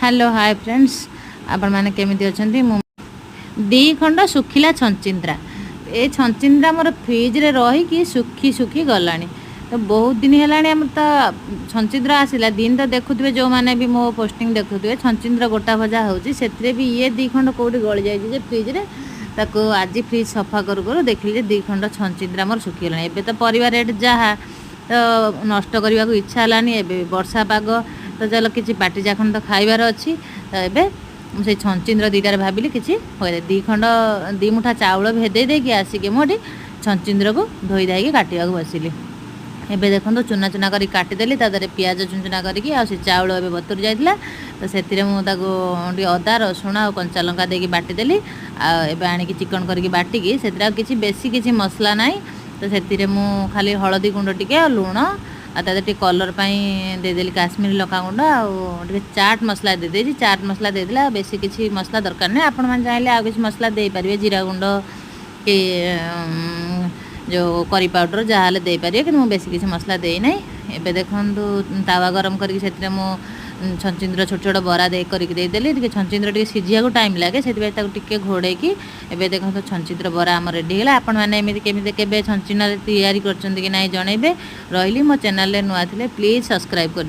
Hello, ହାଏ friends, ଆପଣମାନେ କେମିତି ଅଛନ୍ତି? ମୁଁ 2 ଖଣ୍ଡ ଶୁଖିଲା ଛଞ୍ଚିନ୍ଦ୍ରା। ଏ ଛଞ୍ଚିନ୍ଦ୍ରା ମୋର ଫ୍ରିଜ୍ରେ ରହିକି ଶୁଖି ଶୁଖି ଗଲାଣି। ତ ବହୁତ ଦିନ ହେଲାଣି ଆମର ତ ଛଞ୍ଚିନ୍ଦ୍ରା ଆସିଲା ଦିନ ତ ଦେଖୁଥିବେ, ଯେଉଁମାନେ ବି ମୋ ପୋଷ୍ଟିଂ ଦେଖୁଥିବେ, ଛଞ୍ଚିନ୍ଦ୍ର ଗୋଟା ଭଜା ହେଉଛି। ସେଥିରେ ବି ଇଏ 2 ଖଣ୍ଡ କେଉଁଠି ଗଳି ଯାଇଛି ଯେ ଫ୍ରିଜ୍ରେ। ତାକୁ ଆଜି ଫ୍ରିଜ୍ ସଫା କରୁ କରୁ ଦେଖିଲି ଯେ 2 ଖଣ୍ଡ ଛଞ୍ଚିନ୍ଦ୍ରା ମୋର ଶୁଖିଗଲାଣି। ଏବେ ତ ପରିବା ରେଟ୍ ଯାହା, ତ ନଷ୍ଟ କରିବାକୁ ଇଚ୍ଛା ହେଲାନି। ଏବେ ବର୍ଷା ପାଗ ତ, ଚାଲ କିଛି ପାଟି ଚାଖଣ ତ ଖାଇବାର ଅଛି। ତ ଏବେ ମୁଁ ସେଇ ଛଞ୍ଚିନ୍ଦ୍ର 2ଟାରେ ଭାବିଲି କିଛି ହୁଏ। 2 ଖଣ୍ଡ 2 ମୁଠା ଚାଉଳ ଭେଦେଇ ଦେଇକି ଆସିକି ମୁଁ ଏଠି ଛଞ୍ଚିନ୍ଦ୍ରକୁ ଧୋଇ ଧାଇକି କାଟିବାକୁ ବସିଲି। ଏବେ ଦେଖନ୍ତୁ, ଚୁନା ଚୁନା କରିକି କାଟିଦେଲି। ତା ଦେହରେ ପିଆଜ ଚୁନ ଚୁନା କରିକି ଆଉ ସେ ଚାଉଳ ଏବେ ବତୁରି ଯାଇଥିଲା, ତ ସେଥିରେ ମୁଁ ତାକୁ ଟିକେ ଅଦା, ରସୁଣ ଆଉ କଞ୍ଚା ଲଙ୍କା ଦେଇକି ବାଟିଦେଲି। ଆଉ ଏବେ ଆଣିକି ଚିକଣ କରିକି ବାଟିକି ସେଥିରେ ଆଉ କିଛି ବେଶୀ କିଛି ମସଲା ନାହିଁ। ତ ସେଥିରେ ମୁଁ ଖାଲି ହଳଦୀ ଗୁଣ୍ଡ ଟିକେ ଆଉ ଲୁଣ ଆଉ ତା ଦେହରେ ଟିକେ କଲର୍ ପାଇଁ ଦେଇଦେଲି କାଶ୍ମୀରୀ ଲଙ୍କା ଗୁଣ୍ଡ ଆଉ ଟିକେ ଚାଟ୍ ମସଲା ଦେଇଦେଇଛି। ଚାଟ୍ ମସଲା ଦେଇଦେଲେ ଆଉ ବେଶୀ କିଛି ମସଲା ଦରକାର ନାହିଁ। ଆପଣମାନେ ଚାହିଁଲେ ଆଉ କିଛି ମସଲା ଦେଇପାରିବେ, ଜିରା ଗୁଣ୍ଡ କି ଯେଉଁ କରି ପାଉଡ଼ର, ଯାହା ହେଲେ ଦେଇପାରିବେ। କିନ୍ତୁ ମୁଁ ବେଶୀ କିଛି ମସଲା ଦେଇନାହିଁ। ଏବେ ଦେଖନ୍ତୁ, ତାୱା ଗରମ କରିକି ସେଥିରେ ମୁଁ ଛଞ୍ଚିନ୍ଦ୍ର ଛୋଟ ଛୋଟ ବରା ଦେଇ କରିକି ଦେଇଦେଲି। ଟିକେ ଛଞ୍ଚିନ୍ଦ୍ର ଟିକେ ସିଝିବାକୁ ଟାଇମ୍ ଲାଗେ, ସେଥିପାଇଁ ତାକୁ ଟିକେ ଘୋଡ଼େଇକି। ଏବେ ଦେଖନ୍ତୁ, ଛଞ୍ଚିନ୍ଦ୍ର ବରା ଆମର ରେଡ଼ି ହେଇଗଲା। ଆପଣମାନେ ଏମିତି କେମିତି କେବେ ଛଞ୍ଚିନ୍ଦ୍ରରେ ତିଆରି କରିଛନ୍ତି କି ନାହିଁ ଜଣେଇବେ। ରହିଲି। ମୋ ଚ୍ୟାନେଲରେ ନୂଆ ଥିଲେ ପ୍ଲିଜ୍ ସବସ୍କ୍ରାଇବ୍ କରିଦିଅନ୍ତୁ।